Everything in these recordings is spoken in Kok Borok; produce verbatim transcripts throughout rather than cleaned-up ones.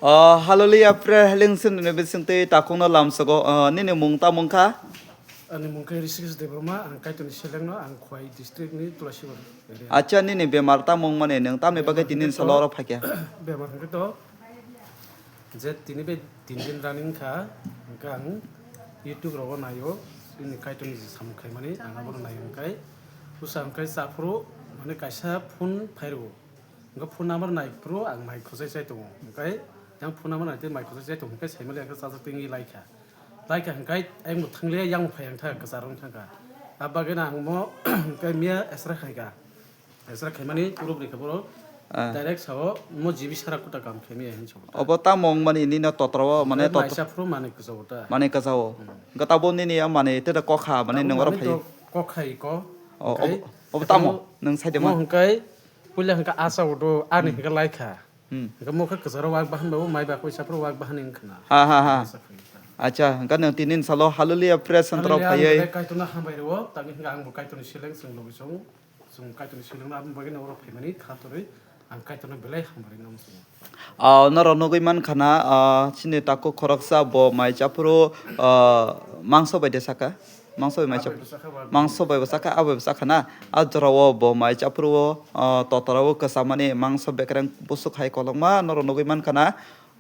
Oh, hallelujah, prayer healing sin ni bising tei takung no lam sogo. Oh, nini mung ta mung kha? Ani mung khe Rishikesh Debbarma, ang Kaitorni selengno, ang Khowai district ni Tulasibar area. Acha, nini bemar ta mung mani nung tamni bagwi tini salo oro phaikha? Bemar hwnkhe to je tini bai tin din running kha, hwnkhe ang YouTube rogo naio, ini Kaitorni je samung khaimani, ang abono naio hwnkhe, bwsa hwnkhe chaphuru, mane kaisa phone phairwo. Hwnkhe phone number nai phuru ang mai khosai chai tongo. Hwnkhe yang phone number nai tei mai khosai chai tongo. Hwnkhe saimali ang khe chajak tengwi laikha. Laikha hwnkhe ayang bo thangliya yang bo phai ang thangkha, kwcharo wng thangkha. Abagwino ang mo hwnkhe miya esra khaikha. Esra khaimani puro bwrwi khe boro Ah. direct sao mo G B sara kuta kam khaimaya hinwi sao. Obo tamo wng mani nini totra o mane Hwnkhe tot- naisa phuru mani kwchao ta. Mani kwchao. Hmm. Hwnkhe tabo nini ya mani tete kokha mani Tabo nang oro mani phai. to kokhai ko. O, Hwnkhe obo, obo tamo? Nwng saide mo ma? Hwnkhe Puila hwnkhe asa udo, ani hwnkhe laikha. Hmm. Hwnkhe mokhe kwcharo wak bahan babu, mai bakwi saphuru wak bahan wngkha na. Ha, ha, ha. Asa phai kha. Acha, hwnkhe nwng tini salo Hallelujah Prayer Center o Hallelujah, phaiwi. Ang belai Kaitorno hambai rwo, tangwi hwnkhe ang bo Kaitorni seleng chwng logi chong, chwng Kaitorni selengno aboni bagwi no oro phaimani kha torwi, ang Kaitorno belai hambai rwna muchungo. Ah, norok nugwi mankha na, ah, chini takhuk khoroksa bo mai chaphuru, ah, mangso bai de saka. Mangso bai mai chap-, Abo bai bwsakha, abo bai mangso bai bwsakha, abo bai bwsakha na. Ah, jorao bo mai chaphuru o, ah, totora o kwchamani mangso bekreng busuk hai kolokma norok nugwi mankha na.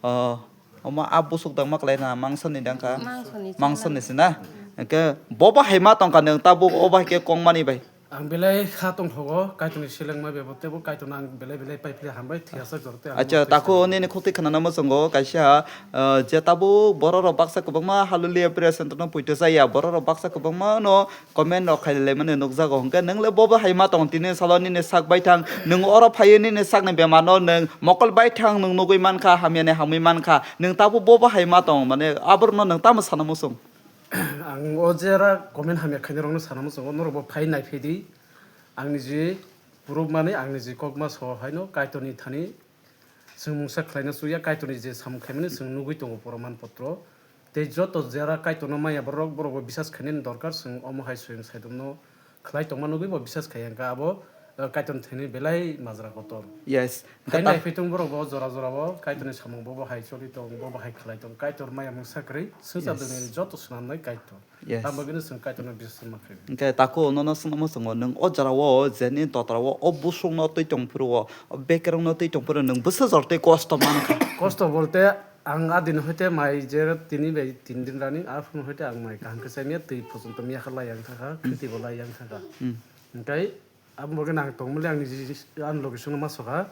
Ah, omo a busuk dangma kwlai na mangso ni dangkha. Mangso ni Mangso ni chala. se na. Hwnkhe bo bahai ma tongkha nwng tabuk o bahai khe kongmani bai. Ang belai kha tongthogo, Kaitorni selengma bebo teibo Kaitorno ang belai belai pai phili hambai, thwiyasak jora tei ang Acha, tei takhuk seleng. nini khukti khwnana muchungo kaisa, ah, je tabuk borok rok baksa kwbangma Hallelujah Prayer Center no poito chaya, borok rok baksa kwbangma no comment rok khai lai mani nukjago, hwnkhe nwng le bo bahai ma tong tini salo nini sak bai thang, nwng oro phaiwi nini sakni bemar no nwng mokol bai thang nwng nugwi mankha, hamya ni hamwi mankha, nwng tabuk bo bahai ma tong, mane aborok no nwng tamo sana muchung? Ang o jera comment hamya khainai rokno sana muchungo, norok bo phai nai phai di. Ang niji proof mani, ang niji kokma so haino Kaitorni thani chwng mungsa khlaina chuya, Kaitorni je samung khaimani chwng nugwi tongo poroman potro. Tei joto jera Kaitorno maya borok, borok bo bisas khainani dorkar, chwng omo hai swing saidomno khlai tongma nugwi bo bisas khai hwnkha abo, eh, Kaitorni thani belai majra kotor. Yes. Hai Kata- naiphai tong borok bo jora jora bo Kaitorni samung bo bo hai choli tong, bo bo hai khlai tong. Kaitor maya mungsa kwrwi swngchar Yes. duniyani joto swnamnai Kaitor. Yes. Tamo bini chwng Kaitorno bisas ma khlai. Hwnkhe takhuk nono swngna muchungo nwng o jora o je nini totra o, o busuk no twi tong phuru o, o bekereng no twi tong phuru nwng bwsa jor tei kosto mankha. Kosto bolte Ang a din hoite mai je tini bai tin din running, a phone hoite ang mai kaham khe chaimya, twi phuchung tong ya kha lai yang thangkha, Hmm. khiti bo lai yang thangkha. Hmm. Hwnkhe abo bagwi ang tongmani ang niji ani logi songno ma sokha.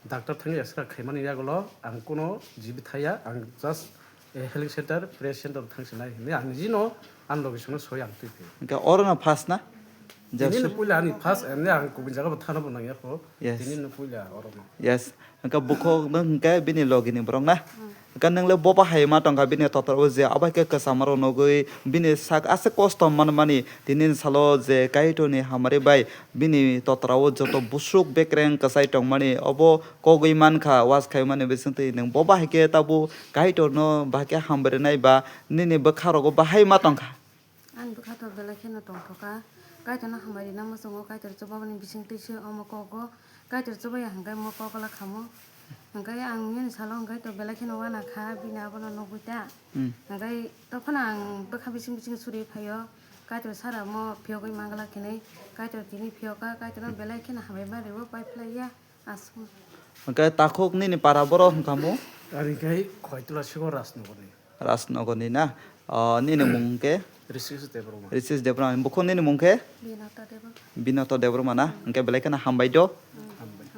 Doctor thangwi extra khaimani yagulo ang kuno jibi thaya, ang just, eh, healing center, prayer center thang sinai hinwi ang nijino ani logi songno soi ang twi phai. Hwnkhe oro no first na? Tini no puila ani first, emni ang kubun jaga bo thana bo nangya kho. Yes. Tini no puila oro no. Yes. Hwnkhe bukhuk no hwnkhe bini logi ni borok na. Hmm. Hwnkhe nwng le bo bahai ma tongkha bini totra o je abo hai khe kwchama rok nugwi bini sak aswk kosto manmani tini ni salo je Kaitor ni hamari bai bini totra o joto busuk bekreng kwchai tongmani obo kogwi mankha was khaimani bisingtwi nwng bo bahai khe tabuk Kaitor no bahai khe hambai rwnai ba nini bwkha rogo bahai ma tongkha. Ani bwkha to belai kheno tongthokha. Kaitorno hambai rina muchungo, Kaitor chubamani bising twi se omo kogo. Kaitor chubaya hwnkhe omo kogola khamo. Hwnkhe ang nini salo hwnkhe to belai kheno uanakha, bini abono nugwi ta. Hmm. Hwnkhe tophano ang bwkha bising bising suri phaio. Kaitor sara omo phiyogwi mangla khinwi. Kaitor tini phiyokha, Kaitorno belai kheno hambai ma rwo, pai phlaiya. Aswk. Hwnkhe takhuk nini para borok hwnkha mo? Ari khe Khoitula sigo Rajnagarni. Rajnagarni na? O, nini mung hwnkhe? Rishikesh Debbarma. Rishikesh Debbarma. Bukhuk nini mung khe? Binata Debbarma. Binata Debbarma na? Hwnkhe belai kheno hambai do.